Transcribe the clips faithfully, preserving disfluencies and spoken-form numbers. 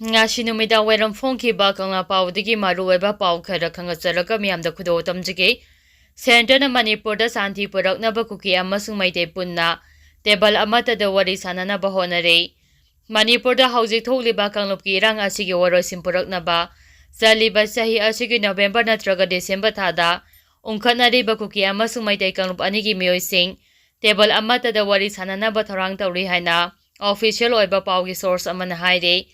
ꯉꯁꯤ ꯅꯨꯃꯤꯗꯥꯡ ꯋꯥꯏꯔꯝ ꯐꯣꯡꯈꯤꯕ ꯀꯪꯂꯥ ꯄꯥꯎꯗꯒꯤ ꯃꯔꯨꯑꯣꯏꯕ ꯄꯥꯎ ꯈꯔ ꯈꯪꯒꯠꯆꯔꯒ ꯃꯤꯌꯥꯝꯗ ꯈꯨꯗꯣꯜ ꯇꯝꯖꯒꯦ꯫ ꯁꯦꯟꯇꯔꯅ ꯃꯅꯤꯄꯨꯔꯗ ꯁꯥꯟꯇꯤ ꯄꯨꯔꯛꯅꯕ ꯀꯨꯀꯤ ꯑꯃꯁꯨꯡ ꯃꯩꯇꯩ ꯄꯨꯟꯅ ꯇꯦꯕꯜ ꯑꯃꯠꯇꯗ ꯋꯥꯔꯤ ꯁꯥꯟꯅꯅꯕ ꯍꯣꯠꯅꯔꯦ꯫ ꯃꯅꯤꯄꯨꯔꯗ ꯍꯧꯖꯤꯛ ꯊꯣꯛꯂꯤꯕ ꯀꯥꯡꯂꯨꯞꯀꯤ ꯏꯔꯥꯡ ꯑꯁꯤꯒꯤ ꯋꯥꯔꯣꯏꯁꯤꯟ ꯄꯨꯔꯛꯅꯕ ꯆꯠꯂꯤꯕ ꯆꯍꯤ ꯑꯁꯤꯒꯤ ꯅꯣꯕꯦꯝꯕꯔ ꯅꯠꯇ꯭ꯔꯒ ꯗꯤꯁꯦꯝꯕꯔ ꯊꯥꯗ ꯎꯪꯈꯠꯅꯔꯤꯕ ꯀꯨꯀꯤ ꯑꯃꯁꯨꯡ ꯃꯩꯇꯩ ꯀꯥꯡꯂꯨꯞ ꯑꯅꯤꯒꯤ ꯃꯤꯑꯣꯏꯁꯤꯡ ꯇꯦꯕꯜ ꯑꯃꯠꯇꯗ ꯋꯥꯔꯤ ꯁꯥꯟꯅꯅꯕ ꯊꯧꯔꯥꯡ ꯇꯧꯔꯤ ꯍꯥꯏꯅ ꯑꯣꯐꯤꯁꯤꯌꯦꯜ ꯑꯣꯏꯕ ꯄꯥꯎꯒꯤ ꯁꯣꯔꯁ ꯑꯃꯅ ꯍꯥꯏꯔꯤ꯫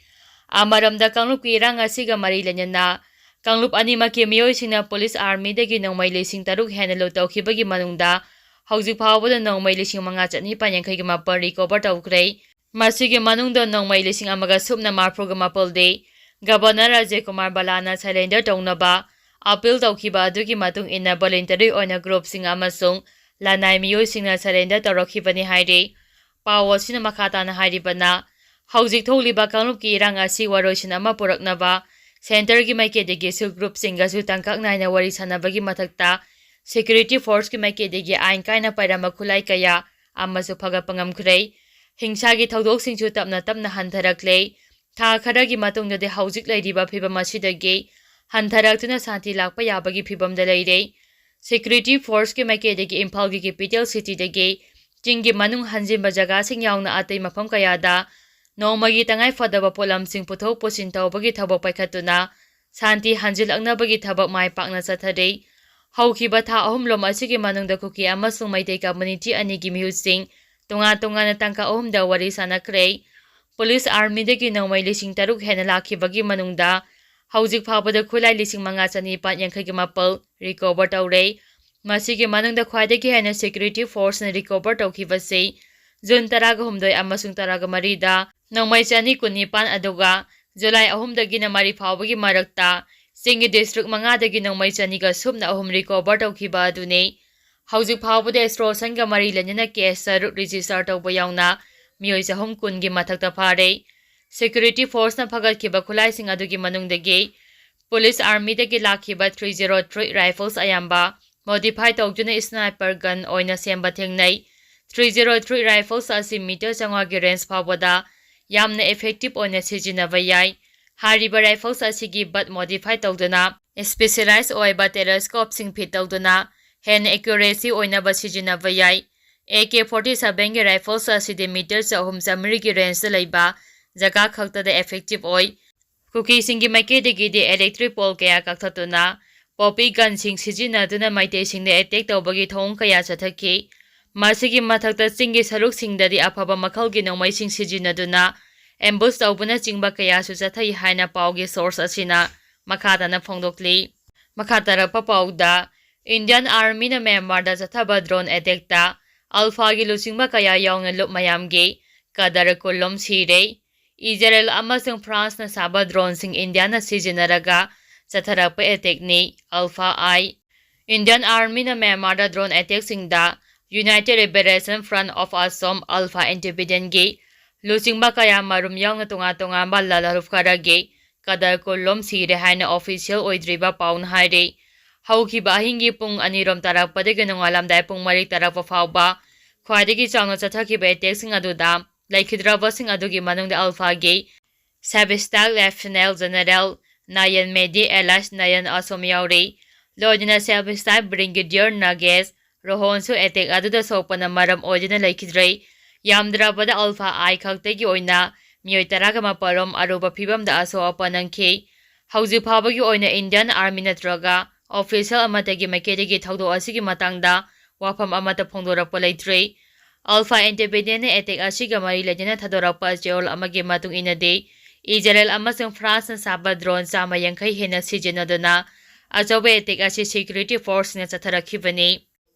ꯑꯃꯔꯣꯝꯗ ꯀꯥꯡꯂꯨꯞꯀꯤ ꯏꯔꯥꯡ ꯑꯁꯤꯒ ꯃꯔꯤ ꯂꯩꯅꯅ ꯀꯥꯡꯂꯨꯞ ꯑꯅꯤꯃꯛꯀꯤ ꯃꯤꯑꯣꯏꯁꯤꯡꯅ ꯄꯨꯂꯤꯁ ꯑꯥꯔꯃꯤꯗꯒꯤ ꯅꯣꯡꯃꯩ ꯂꯤꯁꯤꯡ ꯇꯔꯨꯛ ꯍꯦꯟꯅ ꯂꯨꯠ ꯇꯧꯈꯤꯕꯒꯤ ꯃꯅꯨꯡꯗ ꯍꯧꯖꯤꯛ ꯐꯥꯎꯕꯗ ꯅꯣꯡꯃꯩ ꯂꯤꯁꯤꯡ ꯃꯉꯥ ꯆꯅꯤꯄꯥꯟ ꯌꯥꯡꯈꯩꯒ ꯃꯥꯄꯟ ꯔꯤꯀꯣꯚꯔ ꯇꯧꯈ꯭ꯔꯦ꯫ ꯃꯁꯤꯒꯤ ꯃꯅꯨꯡꯗ ꯅꯣꯡꯃꯩ ꯂꯤꯁꯤꯡ ꯑꯃꯒ ꯁꯨꯞꯅ ꯃꯔꯤꯐꯨꯒ ꯃꯥꯄꯜꯗꯤ ꯒꯕꯔꯅꯔ ꯑꯖꯌ ꯀꯨꯃꯥꯔ ꯕꯂꯥꯅ ꯁꯔꯦꯟꯗꯔ ꯇꯧꯅꯕ ꯑꯄꯤꯜ ꯇꯧꯈꯤꯕ ꯑꯗꯨꯒꯤ ꯃꯇꯨꯡ ꯏꯟꯅ ꯚꯣꯂꯨꯟꯇꯔꯤ ꯑꯣꯏꯅ ꯒ꯭ꯔꯨꯞꯁꯤꯡ ꯑꯃꯁꯨꯡ ꯂꯅꯥꯏ ꯃꯤꯑꯣꯏꯁꯤꯡꯅ ꯁꯔꯦꯟꯗꯔ ꯇꯧꯔꯛꯈꯤꯕꯅꯤ ꯍꯥꯏꯔꯤ꯫ ꯄꯥꯎ ꯑꯁꯤꯅ ꯃꯈꯥ ꯇꯥꯅ ꯍꯥꯏꯔꯤꯕꯅ, ꯍꯧꯖꯤꯛ ꯊꯣꯛꯂꯤꯕ ꯀꯥꯡꯂꯨꯞꯀꯤ ꯏꯔꯥꯡ ꯑꯁꯤ ꯋꯥꯔꯣꯏꯁꯤꯟ ꯑꯃ ꯄꯨꯔꯛꯅꯕ ꯁꯦꯟꯇꯔꯒꯤ ꯃꯥꯏꯀꯩꯗꯒꯤꯁꯨ ꯒ꯭ꯔꯨꯞꯁꯤꯡꯒꯁꯨ ꯇꯥꯡꯀꯛ ꯅꯥꯏꯅ ꯋꯥꯔꯤ ꯁꯥꯟꯅꯕꯒꯤ ꯃꯊꯛꯇ ꯁꯦꯀ꯭ꯌꯨꯔꯤꯇꯤ ꯐꯣꯔꯁꯀꯤ ꯃꯥꯏꯀꯩꯗꯒꯤ ꯑꯥꯏꯟ ꯀꯥꯏꯅ ꯄꯥꯏꯔꯝꯕ ꯈꯨꯠꯂꯥꯏ ꯀꯌꯥ ꯑꯃꯁꯨ ꯐꯒꯠꯄ ꯉꯝꯈ꯭ꯔꯦ꯫ ꯍꯤꯡꯁꯥꯒꯤ ꯊꯧꯗꯣꯛꯁꯤꯡꯁꯨ ꯇꯞꯅ ꯇꯞꯅ ꯍꯟꯊꯔꯛꯂꯦ꯫ ꯊꯥ ꯈꯔꯒꯤ ꯃꯇꯨꯡꯗꯗꯤ ꯍꯧꯖꯤꯛ ꯂꯩꯔꯤꯕ ꯐꯤꯕꯝ ꯑꯁꯤꯗꯒꯤ ꯍꯟꯊꯔꯛꯇꯨꯅ ꯁꯥꯟꯇꯤ ꯂꯥꯛꯄ ꯌꯥꯕꯒꯤ ꯐꯤꯕꯝꯗ ꯂꯩꯔꯦ꯫ ꯁꯦꯀ꯭ꯌꯨꯔꯤꯇꯤ ꯐꯣꯔꯁꯀꯤ ꯃꯥꯏꯀꯩꯗꯒꯤ ꯏꯝꯐꯥꯜꯒꯤ ꯀꯦꯄꯤꯇꯦꯜ ꯁꯤꯇꯤꯗꯒꯤ ꯆꯤꯡꯒꯤ ꯃꯅꯨꯡ ꯍꯟꯖꯤꯟꯕ ꯖꯒꯥꯁꯤꯡ ꯌꯥꯎꯅ ꯑꯇꯩ ꯃꯐꯝ ꯀꯌꯥꯗ ꯅꯣꯡꯃꯒꯤ ꯇꯉꯥꯏ ꯐꯗꯕ ꯄꯣꯠꯂꯝꯁꯤꯡ ꯄꯨꯊꯣꯛ ꯄꯨꯁꯤꯟ ꯇꯧꯕꯒꯤ ꯊꯕꯛ ꯄꯥꯏꯈꯠꯇꯨꯅ ꯁꯥꯟꯇꯤ ꯍꯟꯖꯤꯜꯂꯛꯅꯕꯒꯤ ꯊꯕꯛ ꯃꯥꯏ ꯄꯥꯛꯅ ꯆꯠꯊꯔꯤ꯫ ꯍꯧꯈꯤꯕ ꯊꯥ ꯑꯍꯨꯝꯂꯣꯝ ꯑꯁꯤꯒꯤ ꯃꯅꯨꯡꯗ ꯀꯨꯀꯤ ꯑꯃꯁꯨꯡ ꯃꯩꯇꯩ ꯀꯝꯃ꯭ꯌꯨꯅꯤꯇꯤ ꯑꯅꯤꯒꯤ ꯃꯤꯍꯨꯠꯁꯤꯡ ꯇꯣꯉꯥꯟ ꯇꯣꯉꯥꯟꯅ ꯇꯥꯡꯀꯛ ꯑꯍꯨꯝꯗ ꯋꯥꯔꯤ ꯁꯥꯟꯅꯈ꯭ꯔꯦ꯫ ꯄꯨꯂꯤꯁ ꯑꯥꯔꯃꯤꯗꯒꯤ ꯅꯣꯡꯃꯩ ꯂꯤꯁꯤꯡ ꯇꯔꯨꯛ ꯍꯦꯟꯅ ꯂꯥꯛꯈꯤꯕꯒꯤ ꯃꯅꯨꯡꯗ ꯍꯧꯖꯤꯛ ꯐꯥꯎꯕꯗ ꯈꯨꯠꯂꯥꯏ ꯂꯤꯁꯤꯡ ꯃꯉꯥ ꯆꯅꯤꯄꯥꯟ ꯌꯥꯡꯈꯩꯒ ꯃꯥꯄꯜ ꯔꯤꯀꯣꯚꯔ ꯇꯧꯔꯦ꯫ ꯃꯁꯤꯒꯤ ꯃꯅꯨꯡꯗ ꯈ꯭ꯋꯥꯏꯗꯒꯤ ꯍꯦꯟꯅ ꯁꯦꯀ꯭ꯌꯨꯔꯤꯇꯤ ꯐꯣꯔꯁꯅ ꯔꯤꯀꯣꯚꯔ ꯇꯧꯈꯤꯕꯁꯤ ꯖꯨꯟ ꯇꯔꯥꯒ ꯍꯨꯝꯗꯣꯏ ꯑꯃꯁꯨꯡ ꯇꯔꯥꯒ ꯃꯔꯤꯗ ꯅꯣꯡꯃꯩ ꯆꯅꯤ ꯀꯨꯟꯅꯤꯄꯥꯟ, ꯑꯗꯨꯒ ꯖꯨꯂꯥꯏ ꯑꯍꯨꯝꯗꯒꯤꯅ ꯃꯔꯤ ꯐꯥꯎꯕꯒꯤ ꯃꯔꯛꯇ ꯆꯤꯡꯒꯤ ꯗꯤꯁꯇ꯭ꯔꯤꯛ ꯃꯉꯥꯗꯒꯤ ꯅꯣꯡꯃꯩ ꯆꯅꯤꯒ ꯁꯨꯞꯅ ꯑꯍꯨꯝ ꯔꯤꯀꯣꯚꯔ ꯇꯧꯈꯤꯕ ꯑꯗꯨꯅꯤ꯫ ꯍꯧꯖꯤꯛ ꯐꯥꯎꯕꯗ ꯑꯦꯛꯁꯇꯣꯔꯁꯟꯒ ꯃꯔꯤ ꯂꯩꯅꯅ ꯀꯦꯁ ꯇꯔꯨꯛ ꯔꯦꯖꯤꯁꯇꯔ ꯇꯧꯕ ꯌꯥꯎꯅ ꯃꯤꯑꯣꯏ ꯆꯍꯨꯝ ꯀꯨꯟꯒꯤ ꯃꯊꯛꯇ ꯐꯥꯔꯦ꯫ ꯁꯦꯀ꯭ꯌꯨꯔꯤꯇꯤ ꯐꯣꯔꯁꯅ ꯐꯒꯠꯈꯤꯕ ꯈꯨꯠꯂꯥꯏꯁꯤꯡ ꯑꯗꯨꯒꯤ ꯃꯅꯨꯡꯗꯒꯤ ꯄꯨꯂꯤꯁ ꯑꯥꯔꯃꯤꯗꯒꯤ ꯂꯥꯛꯈꯤꯕ ꯊ꯭ꯔꯤ ꯖꯤꯔꯣ ꯊ꯭ꯔꯤ ꯔꯥꯏꯐꯜꯁ ꯑꯌꯥꯝꯕ ꯃꯣꯗꯤꯐꯥꯏ ꯇꯧꯗꯨꯅ ꯁ꯭ꯅꯥꯏꯄꯔ ꯒꯟ ꯑꯣꯏꯅ ꯁꯦꯝꯕ ꯊꯦꯡꯅꯩ꯫ ꯊ꯭ꯔꯤ ꯖꯤꯔꯣ ꯊ꯭ꯔꯤ ꯔꯥꯏꯐꯜꯁ ꯑꯁꯤ ꯃꯤꯇꯔ ꯆꯥꯝꯃꯉꯥꯒꯤ ꯔꯦꯟꯖ ꯐꯥꯎꯕꯗ ꯌꯥꯝꯅ effective ꯑꯣꯏꯅ ꯁꯤꯖꯤꯟꯅꯕ ꯌꯥꯏ꯫ ꯍꯥꯏꯔꯤꯕ rifles ꯑꯁꯤꯒꯤ butt modify ꯇꯧꯗꯨꯅ, specialized ꯑꯣꯏꯕ telescopeꯁꯤꯡ fit ꯇꯧꯗꯨꯅ, ꯍꯦꯟꯅ accuracy ꯑꯣꯏꯅꯕ ꯁꯤꯖꯤꯟꯅꯕ ꯌꯥꯏ꯫ AK forty sevenꯒꯤ rifles ꯑꯁꯤꯗꯤ meter ꯆꯍꯨꯝ ꯆꯥꯃꯔꯤꯒꯤ rangeꯇ ꯂꯩꯕ ꯖꯒꯥ ꯈꯛꯇꯗ effective ꯑꯣꯏ꯫ ꯀꯨꯀꯤꯁꯤꯡꯒꯤ ꯃꯥꯏꯀꯩꯗꯒꯤꯗꯤ electric pole ꯀꯌꯥ ꯀꯛꯊꯠꯇꯨꯅ, poppy gunꯁꯤꯡ ꯁꯤꯖꯤꯟꯅꯗꯨꯅ ꯃꯩꯇꯩꯁꯤꯡꯗ attack ꯇꯧꯕꯒꯤ ꯊꯧꯑꯣꯡ ꯀꯌꯥ ꯆꯠꯊꯈꯤ꯫ ꯃꯁꯤꯒꯤ ꯃꯊꯛꯇ, ꯆꯤꯡꯒꯤ ꯁꯔꯨꯛꯁꯤꯡꯗꯗꯤ ꯑꯐꯕ ꯃꯈꯜꯒꯤ ꯅꯣꯡꯃꯩꯁꯤꯡ ꯁꯤꯖꯤꯟꯅꯗꯨꯅ ambush ꯇꯧꯕꯅꯆꯤꯡꯕ ꯀꯌꯥꯁꯨ ꯆꯠꯊꯩ ꯍꯥꯏꯅ ꯄꯥꯎꯒꯤ source ꯑꯁꯤꯅ ꯃꯈꯥ ꯇꯥꯅ ꯐꯣꯡꯗꯣꯛꯂꯤ꯫ ꯃꯈꯥ ꯇꯥꯔꯛꯄ ꯄꯥꯎꯗ, Indian Armyꯅ ꯃ꯭ꯌꯥꯟꯃꯥꯔꯗ ꯆꯠꯊꯕ drone attackꯇ ULFAꯒꯤ ꯂꯨꯆꯤꯡꯕ ꯀꯌꯥ ꯌꯥꯎꯅ ꯂꯨꯞ ꯃꯌꯥꯝꯒꯤ ꯀꯗꯔ ꯀꯨꯟꯂꯣꯝ ꯁꯤꯔꯦ꯫ ꯏꯖꯔꯦꯜ ꯑꯃꯁꯨꯡ ꯐ꯭ꯔꯥꯟꯁꯅ ꯁꯥꯕ droneꯁꯤꯡ ꯏꯟꯗꯤꯌꯥꯅ ꯁꯤꯖꯤꯟꯅꯔꯒ ꯆꯠꯊꯔꯛꯄ attackꯅꯤ ULFA I꯫ Indian Armyꯅ ꯃ꯭ꯌꯥꯟꯃꯥꯔꯗ drone attackꯁꯤꯡꯗ United Liberation Front of Assam ULFA Independentꯒꯤ ꯂꯨꯆꯤꯡꯕ ꯀꯌꯥ ꯃꯔꯨꯝ ꯌꯥꯎꯅ ꯇꯣꯉꯥꯟ ꯇꯣꯉꯥꯟꯕ ꯂꯥꯜꯍꯧꯐ ꯈꯔꯒꯤ ꯀꯗꯔ ꯀꯨꯟꯂꯣꯝ ꯁꯤꯔꯦ ꯍꯥꯏꯅ official ꯑꯣꯏꯗ꯭ꯔꯤꯕ ꯄꯥꯎꯅ ꯍꯥꯏꯔꯤ꯫ ꯍꯧꯈꯤꯕ ꯑꯍꯤꯡꯒꯤ ꯄꯨꯡ ꯑꯅꯤꯔꯣꯝ ꯇꯥꯔꯛꯄꯗꯒꯤ ꯅꯣꯡꯉꯥꯜꯂꯝꯗꯥꯏ ꯄꯨꯡ ꯃꯔꯤ ꯇꯥꯔꯛꯄ ꯐꯥꯎꯕ ꯈ꯭ꯋꯥꯏꯗꯒꯤ ꯆꯥꯎꯅ ꯆꯠꯊꯈꯤꯕ attackꯁꯤꯡ ꯑꯗꯨꯗ ꯂꯩꯈꯤꯗ꯭ꯔꯕꯁꯤꯡ ꯑꯗꯨꯒꯤ ꯃꯅꯨꯡꯗ ULFAꯒꯤ Sub Staff Lieutenant General Nayan Mehdi alias Nayan Asom ꯌꯥꯎꯔꯤ꯫ ꯂꯣꯏꯅꯅ Sub Staff Brigadier Nagesh Rohansu attack ꯑꯗꯨꯗ ꯁꯣꯛꯄꯅ ꯃꯔꯝ ꯑꯣꯏꯗꯨꯅ ꯂꯩꯈꯤꯗ꯭ꯔꯦ꯫ ꯌꯥꯝꯗ꯭ꯔꯕꯗ ULFA I ꯈꯛꯇꯒꯤ ꯑꯣꯏꯅ ꯃꯤꯑꯣꯏ ꯇꯔꯥꯒ ꯃꯥꯄꯜ ꯔꯣꯝ ꯑꯔꯨꯕ ꯐꯤꯕꯝꯗ ꯑꯁꯣꯛ ꯑꯄꯟ ꯅꯪꯈꯤ꯫ ꯍꯧꯖꯤꯛ ꯐꯥꯎꯕꯒꯤ ꯑꯣꯏꯅ Indian Army ꯅꯠꯇ꯭ꯔꯒ official ꯑꯃꯠꯇꯒꯤ ꯃꯥꯏꯀꯩꯗꯒꯤ ꯊꯧꯗꯣꯛ ꯑꯁꯤꯒꯤ ꯃꯇꯥꯡꯗ ꯋꯥꯐꯝ ꯑꯃꯠꯇ ꯐꯣꯡꯗꯣꯔꯛꯄ ꯂꯩꯇ꯭ꯔꯤ꯫ ULFA Independentꯅ attack ꯑꯁꯤꯒ ꯃꯔꯤ ꯂꯩꯅꯅ ꯊꯥꯗꯣꯔꯛꯄ ꯆꯦꯔꯣꯜ ꯑꯃꯒꯤ ꯃꯇꯨꯡ ꯏꯟꯅꯗꯤ, ꯏꯖꯔꯦꯜ ꯑꯃꯁꯨꯡ ꯐ꯭ꯔꯥꯟꯁꯅ ꯁꯥꯕ drone ꯆꯥꯝꯃ ꯌꯥꯡꯈꯩ ꯍꯦꯟꯅ ꯁꯤꯖꯤꯟꯅꯗꯨꯅ ꯑꯆꯧꯕ attack ꯑꯁꯤ security forceꯁꯤꯡꯅ ꯆꯠꯊꯔꯛꯈꯤꯕꯅꯤ꯫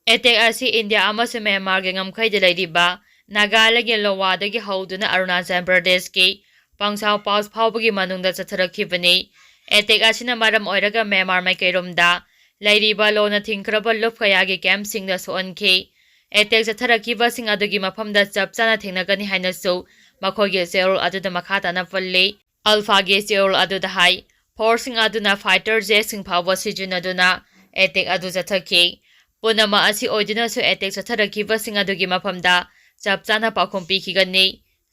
Attack ꯑꯁꯤ ꯏꯟꯗꯤꯌꯥ ꯑꯃꯁꯨꯡ ꯃ꯭ꯌꯥꯟꯃꯥꯔꯒꯤ ꯉꯝꯈꯩꯗ ꯂꯩꯔꯤꯕ ꯅꯥꯒꯥꯂꯦꯟꯗꯒꯤ ꯂꯣꯋꯥꯗꯒꯤ ꯍꯧꯗꯨꯅ ꯑꯔꯨꯅꯥꯆꯜ ꯄ꯭ꯔꯗꯦꯁꯀꯤ ꯄꯪꯁꯥꯎ ꯄꯥꯁ ꯐꯥꯎꯕꯒꯤ ꯃꯅꯨꯡꯗ ꯆꯠꯊꯔꯛꯈꯤꯕꯅꯤ꯫ Attack ꯑꯁꯤꯅ ꯃꯔꯝ ꯑꯣꯏꯔꯒ ꯃ꯭ꯌꯥꯟꯃꯥꯔ ꯃꯥꯏꯀꯩꯔꯣꯝꯗ ꯂꯩꯔꯤꯕ ꯂꯣꯟꯅ ꯊꯤꯡꯈ꯭ꯔꯕ ꯂꯨꯞ ꯀꯌꯥꯒꯤ campꯁꯤꯡꯗ ꯁꯣꯛꯍꯟꯈꯤ꯫ Attack ꯆꯠꯊꯔꯛꯈꯤꯕꯁꯤꯡ ꯑꯗꯨꯒꯤ ꯃꯐꯝꯗ ꯆꯞ ꯆꯥꯅ ꯊꯦꯡꯅꯒꯅꯤ ꯍꯥꯏꯅꯁꯨ ꯃꯈꯣꯏꯒꯤ ꯆꯦꯔꯣꯜ ꯑꯗꯨꯗ ꯃꯈꯥ ꯇꯥꯅ ꯄꯜꯂꯤ꯫ ULFAꯒꯤ ꯆꯦꯔꯣꯜ ꯑꯗꯨꯗ ꯍꯥꯏ, forceꯁꯤꯡ ꯑꯗꯨꯅ fighter jetꯁꯤꯡ ꯐꯥꯎꯕ ꯁꯤꯖꯤꯟꯅꯗꯨꯅ attack ꯑꯗꯨ ꯆꯠꯊꯈꯤ꯫ ꯄꯨꯝꯅꯃꯛ ꯑꯁꯤ ꯑꯣꯏꯗꯨꯅꯁꯨ attack ꯆꯠꯊꯔꯛꯈꯤꯕꯁꯤꯡ ꯑꯗꯨꯒꯤ ꯃꯐꯝꯗ ꯆꯞ ꯆꯥꯅ ꯄꯥꯎꯈꯨꯝ ꯄꯤꯈꯤꯒꯅꯤ꯫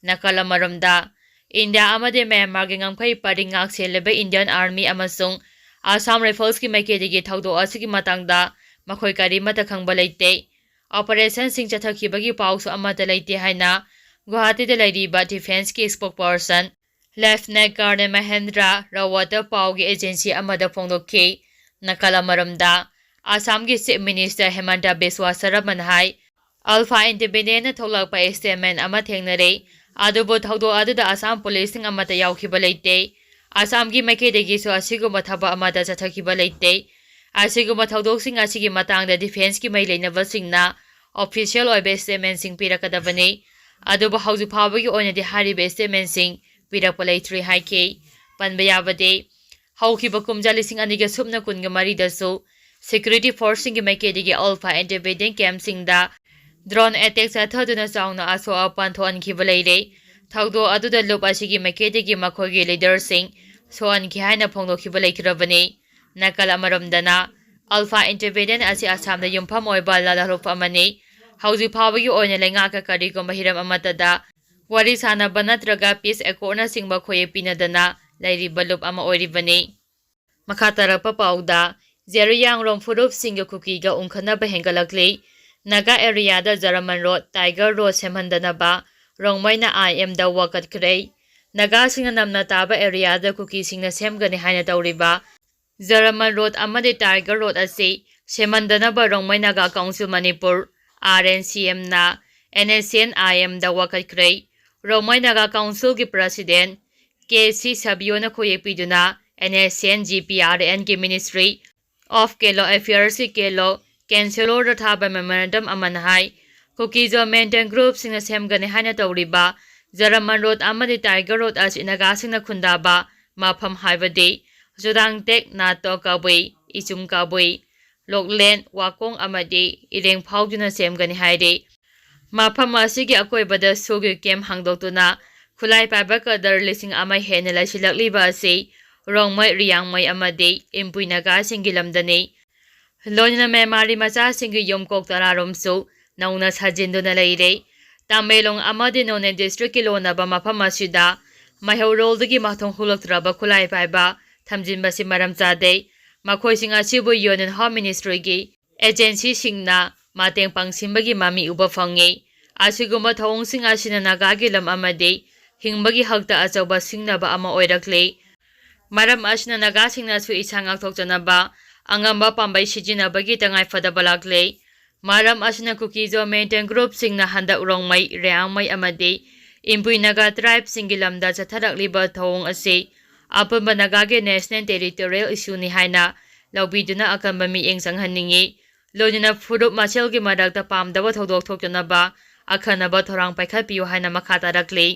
ꯅꯥꯀꯜ ꯑꯃꯔꯣꯝꯗ, ꯏꯟꯗꯤꯌꯥ ꯑꯃꯗꯤ ꯃ꯭ꯌꯥꯟꯃꯥꯔꯒꯤ ꯉꯝꯈꯩ ꯄꯔꯤꯡ ꯉꯥꯛꯁꯦꯜꯂꯤꯕ Indian Army ꯑꯃꯁꯨꯡ Assam Riflesꯀꯤ ꯃꯥꯏꯀꯩꯗꯒꯤ ꯊꯧꯗꯣꯛ ꯑꯁꯤꯒꯤ ꯃꯇꯥꯡꯗ ꯃꯈꯣꯏ ꯀꯔꯤꯃꯠꯇ ꯈꯪꯕ ꯂꯩꯇꯦ꯫ Operationꯁꯤꯡ ꯆꯠꯊꯈꯤꯕꯒꯤ ꯄꯥꯎꯁꯨ ꯑꯃꯠꯇ ꯂꯩꯇꯦ ꯍꯥꯏꯅ ꯒꯨꯋꯥꯍꯥꯇꯤꯗ ꯂꯩꯔꯤꯕ Defenceꯀꯤ spokesperson Lieutenant Colonel Mahendra Rawat ꯄꯥꯎꯒꯤ agency ꯑꯃꯗ ꯐꯣꯡꯗꯣꯛꯈꯤ꯫ ꯅꯥꯀꯜ ꯑꯃꯔꯣꯝꯗ, ꯑꯁꯥꯝꯒꯤ Chief Minister ꯍꯦꯃꯟꯇ ꯕꯤꯁ꯭ꯋ ꯁꯔꯃꯅ ꯍꯥꯏ, Alpha Independentꯅ ꯊꯣꯛꯂꯛꯄ statement ꯑꯃ ꯊꯦꯡꯅꯔꯦ, ꯑꯗꯨꯕꯨ ꯊꯧꯗꯣꯛ ꯑꯗꯨꯗ ꯑꯁꯥꯝ ꯄꯨꯂꯤꯁꯁꯤꯡ ꯑꯃꯠꯇ ꯌꯥꯎꯈꯤꯕ ꯂꯩꯇꯦ꯫ ꯑꯁꯥꯝꯒꯤ ꯃꯥꯏꯀꯩꯗꯒꯤꯁꯨ ꯑꯁꯤꯒꯨꯝꯕ ꯊꯕꯛ ꯑꯃꯠꯇ ꯆꯠꯊꯈꯤꯕ ꯂꯩꯇꯦ꯫ ꯑꯁꯤꯒꯨꯝꯕ ꯊꯧꯗꯣꯛꯁꯤꯡ ꯑꯁꯤꯒꯤ ꯃꯇꯥꯡꯗ Defenceꯀꯤ ꯃꯔꯤ ꯂꯩꯅꯕꯁꯤꯡꯅ official ꯑꯣꯏꯕ statementꯁꯤꯡ ꯄꯤꯔꯛꯀꯗꯕꯅꯤ꯫ ꯑꯗꯨꯕꯨ ꯍꯧꯖꯤꯛ ꯐꯥꯎꯕꯒꯤ ꯑꯣꯏꯅꯗꯤ ꯍꯥꯏꯔꯤꯕ statementꯁꯤꯡ ꯄꯤꯔꯛꯄ ꯂꯩꯇ꯭ꯔꯤ ꯍꯥꯏꯈꯤ꯫ ꯄꯟꯕ ꯌꯥꯕꯗꯤ, ꯍꯧꯈꯤꯕ ꯀꯨꯝꯖꯥ ꯂꯤꯁꯤꯡ ꯑꯅꯤꯒ ꯁꯨꯞꯅ ꯀꯨꯟꯒ ꯃꯔꯤꯗꯁꯨ security forceꯁꯤꯡꯒꯤ ꯃꯥꯏꯀꯩꯗꯒꯤ Alpha Independent campꯁꯤꯡꯗ drone attack ꯆꯠꯊꯗꯨꯅ ꯆꯥꯎꯅ ꯑꯁꯣꯛ ꯑꯄꯟ ꯊꯣꯛꯍꯟꯈꯤꯕ ꯂꯩꯔꯦ꯫ ꯊꯧꯗꯣꯛ ꯑꯗꯨꯗ ꯂꯨꯞ ꯑꯁꯤꯒꯤ ꯃꯥꯏꯀꯩꯗꯒꯤ ꯃꯈꯣꯏꯒꯤ leaderꯁꯤꯡ ꯁꯣꯛꯍꯟꯈꯤ ꯍꯥꯏꯅ ꯐꯣꯡꯗꯣꯛꯈꯤꯕ ꯂꯩꯈꯤꯔꯕꯅꯤ꯫ ꯅꯥꯀꯜ ꯑꯃꯔꯣꯝꯗꯅ, Alpha Independent ꯑꯁꯤ ꯑꯁꯥꯝꯗ ꯌꯨꯝꯐꯝ ꯑꯣꯏꯕ ꯂꯥꯜꯍꯧꯂꯨꯞ ꯑꯃꯅꯤ꯫ ꯍꯧꯖꯤꯛ ꯐꯥꯎꯕꯒꯤ ꯑꯣꯏꯅ ꯂꯩꯉꯥꯛꯀ ꯀꯔꯤꯒꯨꯝꯕ ꯍꯤꯔꯝ ꯑꯃꯠꯇꯗ ꯋꯥꯔꯤ ꯁꯥꯅꯕ ꯅꯠꯇ꯭ꯔꯒ peace accordꯅꯆꯤꯡꯕ ꯈꯣꯏꯌꯦꯛ ꯄꯤꯅꯗꯅ ꯂꯩꯔꯤꯕ ꯂꯨꯞ ꯑꯃ ꯑꯣꯏꯔꯤꯕꯅꯤ꯫ ꯃꯈꯥ ꯇꯥꯔꯛꯄ ꯄꯥꯎꯗ, ꯖꯦꯔꯤꯌꯥꯡꯔꯣꯡ ꯐꯨꯔꯨꯞꯁꯤꯡꯒ ꯀꯨꯀꯤꯒ ꯎꯪꯈꯠꯅꯕ ꯍꯦꯟꯒꯠꯂꯛꯂꯤ꯫ Naga areaꯗ German Road, Tiger Road ꯁꯦꯝꯍꯟꯗꯅꯕ ꯔꯣꯡꯃꯩꯅ ꯑꯥꯏ ꯑꯦꯝꯗ ꯋꯥꯀꯠꯈ꯭ꯔꯦ꯫ ꯅꯥꯒꯥꯁꯤꯡꯅ ꯅꯝꯅ ꯇꯥꯕ areaꯗ ꯀꯨꯀꯤꯁꯤꯡꯅ ꯁꯦꯝꯒꯅꯤ ꯍꯥꯏꯅ ꯇꯧꯔꯤꯕ German Road ꯑꯃꯗꯤ Tiger Road ꯑꯁꯤ ꯁꯦꯝꯍꯟꯗꯅꯕ Rongmei Naga Council Manipur, RNCMꯅ NSCN-IMꯗ ꯋꯥꯀꯠꯈ꯭ꯔꯦ꯫ Rongmei Naga Councilꯒꯤ President K C ꯁꯕꯤꯌꯣꯅ ꯈꯣꯏꯌꯦꯛ ꯄꯤꯗꯨꯅ NSCN-GPRNꯒꯤ Ministry of Kelo Affairsꯀꯤ Kelo Chancellorꯗ ꯊꯥꯕ memorandum ꯑꯃꯅ ꯍꯥꯏ, ꯀꯨꯀꯤꯖꯝ militant groupꯁꯤꯡꯅ ꯁꯦꯝꯒꯅꯤ ꯍꯥꯏꯅ ꯇꯧꯔꯤꯕ German Road ꯑꯃꯗꯤ Tiger Road ꯑꯁꯤ ꯅꯥꯒꯥꯁꯤꯡꯅ ꯈꯨꯟꯗꯥꯕ ꯃꯐꯝ ꯍꯥꯏꯕꯗꯤ ꯆꯨꯗꯥꯡꯇꯦꯛ, ꯅꯥꯇꯣ ꯀꯕꯨꯏ, ꯏꯆꯨꯝ ꯀꯕꯨꯏ, ꯂꯣꯛꯂꯦꯟ, ꯋꯥꯀꯣꯡ ꯑꯃꯗꯤ ꯏꯔꯦꯡ ꯐꯥꯎꯗꯨꯅ ꯁꯦꯝꯒꯅꯤ ꯍꯥꯏꯔꯤ꯫ ꯃꯐꯝ ꯑꯁꯤꯒꯤ ꯑꯀꯣꯏꯕꯗ ꯁꯣꯒꯤ camp ꯍꯥꯡꯗꯣꯛꯇꯨꯅ ꯈꯨꯠꯂꯥꯏ ꯄꯥꯏꯕ ꯀꯗꯔ ꯂꯤꯁꯤꯡ ꯑꯃ ꯍꯦꯟꯅ ꯂꯩꯁꯤꯜꯂꯛꯂꯤꯕ ꯑꯁꯤ ꯔꯣꯡꯃꯩ, ꯔꯤꯌꯥꯡꯃꯩ ꯑꯃꯗꯤ ꯏꯝꯄꯨꯏ ꯅꯥꯒꯥꯁꯤꯡꯒꯤ ꯂꯝꯗꯅꯤ꯫ ꯂꯣꯏꯅꯅ ꯃ꯭ꯌꯥꯟꯃꯥꯔꯤ ꯃꯆꯥꯁꯤꯡꯒꯤ ꯌꯨꯝ ꯀꯣꯛ ꯇꯔꯥꯔꯣꯝꯁꯨ ꯅꯧꯅ ꯁꯥꯖꯤꯟꯗꯨꯅ ꯂꯩꯔꯦ꯫ ꯇꯃꯦꯡꯂꯣꯡ ꯑꯃꯗꯤ ꯅꯣꯅꯦ ꯗꯤꯁꯇ꯭ꯔꯤꯛꯀꯤ ꯂꯣꯟꯅꯕ ꯃꯐꯝ ꯑꯁꯤꯗ ꯃꯩꯍꯧꯔꯣꯜꯗꯒꯤ ꯃꯊꯣꯡ ꯍꯨꯂꯛꯇ꯭ꯔꯕ ꯈꯨꯠꯂꯥꯏ ꯄꯥꯏꯕ ꯊꯝꯖꯤꯟꯕꯁꯤ ꯃꯔꯝ ꯆꯥꯗꯦ꯫ ꯃꯈꯣꯏꯁꯤꯡ ꯑꯁꯤꯕꯨ ꯌꯨꯅꯤꯌꯟ ꯍꯣꯝ ꯃꯤꯅꯤꯁꯇ꯭ꯔꯤꯒꯤ ꯑꯦꯖꯦꯟꯁꯤꯁꯤꯡꯅ ꯃꯇꯦꯡ ꯄꯥꯡꯁꯤꯟꯕꯒꯤ ꯃꯃꯤ ꯎꯕ ꯐꯪꯉꯤ꯫ ꯑꯁꯤꯒꯨꯝꯕ ꯊꯧꯑꯣꯡꯁꯤꯡ ꯑꯁꯤꯅ ꯅꯥꯒꯥꯒꯤ ꯂꯝ ꯑꯃꯗꯤ ꯍꯤꯡꯕꯒꯤ ꯍꯛꯇ ꯑꯆꯧꯕ ꯁꯤꯡꯅꯕ ꯑꯃ ꯑꯣꯏꯔꯛꯂꯤ꯫ ꯃꯔꯝ ꯑꯁꯤꯅ ꯅꯥꯒꯥꯁꯤꯡꯅꯁꯨ ꯏꯁꯥ ꯉꯥꯛꯊꯣꯛꯆꯅꯕ ꯑꯉꯝꯕ ꯄꯥꯝꯕꯩ ꯁꯤꯖꯤꯟꯅꯕꯒꯤ ꯇꯉꯥꯏꯐꯗꯕ ꯂꯥꯛꯂꯦ꯫ ꯃꯔꯝ ꯑꯁꯤꯅ ꯀꯨꯀꯤꯖꯣ ꯃꯤꯂꯤꯇꯦꯟ ꯒ꯭ꯔꯨꯞꯁꯤꯡꯅ ꯍꯟꯗꯛ ꯔꯣꯡꯃꯩ, ꯔꯦꯡꯃꯩ ꯑꯃꯗꯤ ꯏꯝꯄꯨꯏ ꯅꯥꯒꯥ ꯇ꯭ꯔꯥꯏꯕꯁꯤꯡꯒꯤ ꯂꯝꯗ ꯆꯠꯊꯔꯛꯂꯤꯕ ꯊꯧꯑꯣꯡ ꯑꯁꯤ ꯑꯄꯨꯟꯕ ꯅꯥꯒꯥꯒꯤ ꯅꯦꯁꯅꯦꯜ ꯇꯦꯔꯤꯇꯣꯔꯤꯌꯦꯜ ꯏꯁꯨꯅꯤ ꯍꯥꯏꯅ ꯂꯧꯕꯤꯗꯨꯅ ꯑꯀꯟꯕ ꯃꯤꯠꯌꯦꯡ ꯆꯪꯍꯟꯅꯤꯡꯏ꯫ ꯂꯣꯏꯅꯅ ꯐꯨꯔꯨꯞ ꯃꯁꯦꯜꯒꯤ ꯃꯔꯛꯇ ꯄꯥꯝꯗꯕ ꯊꯧꯗꯣꯛ ꯊꯣꯛꯇꯅꯕ ꯑꯈꯟꯅꯕ ꯊꯧꯔꯥꯡ ꯄꯥꯏꯈꯠꯄꯤꯌꯨ ꯍꯥꯏꯅ ꯃꯈꯥ ꯇꯥꯔꯛꯂꯤ꯫